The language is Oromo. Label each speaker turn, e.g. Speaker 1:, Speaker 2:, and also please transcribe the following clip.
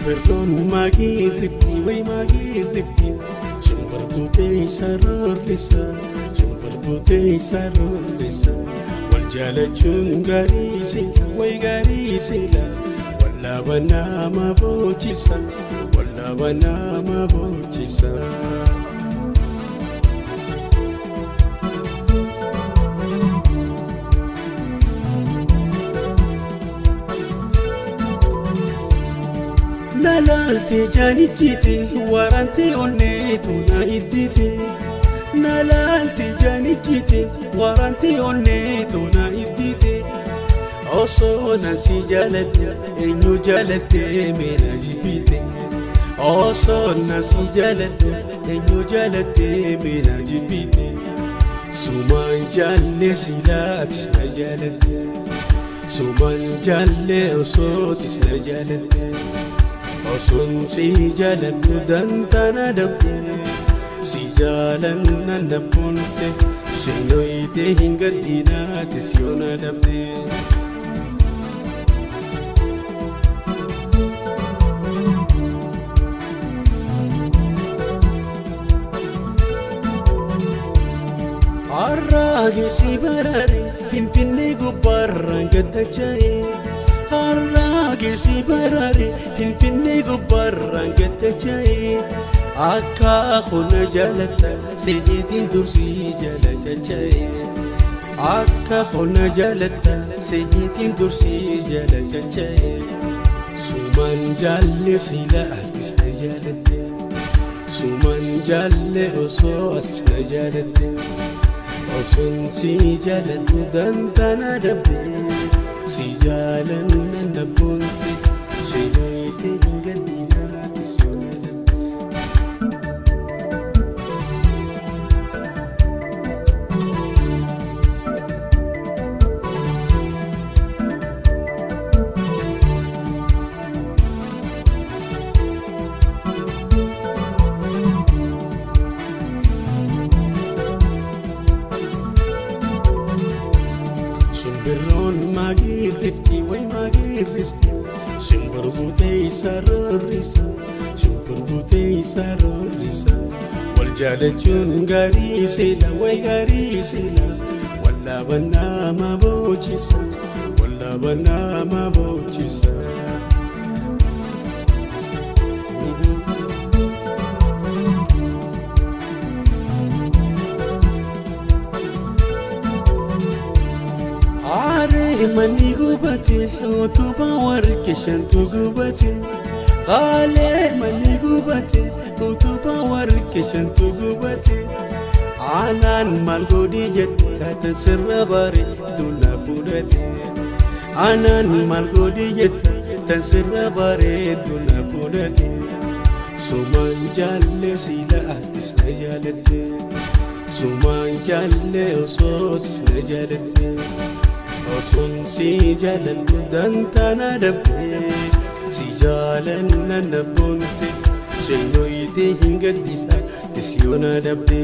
Speaker 1: Shimbirroon maagirrifti way maagirrifti shimbirbuutee isa roorrisa shimbirbuutee isa roorrisa wal jaalachuun gaarii sila way gaarii sila wallaaba nama boojisa wallaaba nama boojisa. Nalaalte jaanichite waraante onneetu na iddite. Nalaalte jaanichite waraante onneetu na iddite. Osoo na si jaalatte eenyu jaalatte meena jibbite. Osoo na si jaalatte eenyu jaalatte meena jibbite. Sumaan jaalle silaatis na jaalatte. Sumaan jaalle osootis na jaalatte. Osoon si jaaladhu dantaana dabde si jaalanna nabboonte shinoyite hin gaddinaatis yoona dabde. Harraagesi barare Finfinnee gubbaarraan gaddacha'e. Harraagesi barare Finfinnee gubbaarraan gaddacha'e. Akka hona jaalatta seetiin dursii jala cacha'e. Akka hona jaalatta seetiin dursii jala cacha'e. Sumaan jaalle sila atis na jaalatte. Sumaan jaalle osoo atis na jaalatte. Osoon si jaaladhu dantaana dabde si jaalanna nabboonte shinoyite hin gaddinaatis yoona dabde. Shimbirroon maagirrifti way maagirrifti shimbirbuutee isa roorrisa shimbirbuutee isa roorrisa wal jaalachuun gaarii sila way gaarii sila wallaaba nama boojisa wallaaba nama boojisa. Aaree manni gubate utubaa warqee shantu gubate. Qaalee manni gubate utubaa warqee shantu gubate. Aanaan maal godhi jette taatan sirra bare duna fudhate. Aanaan maal godhi jette tan sirra bare duna fudhate. Sumaan jaalle sila atis na jaalatte. Sumaan jaalle osootis na jaalatte. Osoon si jaaladhu dantaana dabde si jaalanna nabboonte shinoyite hin gaddisa tisyoona dabde.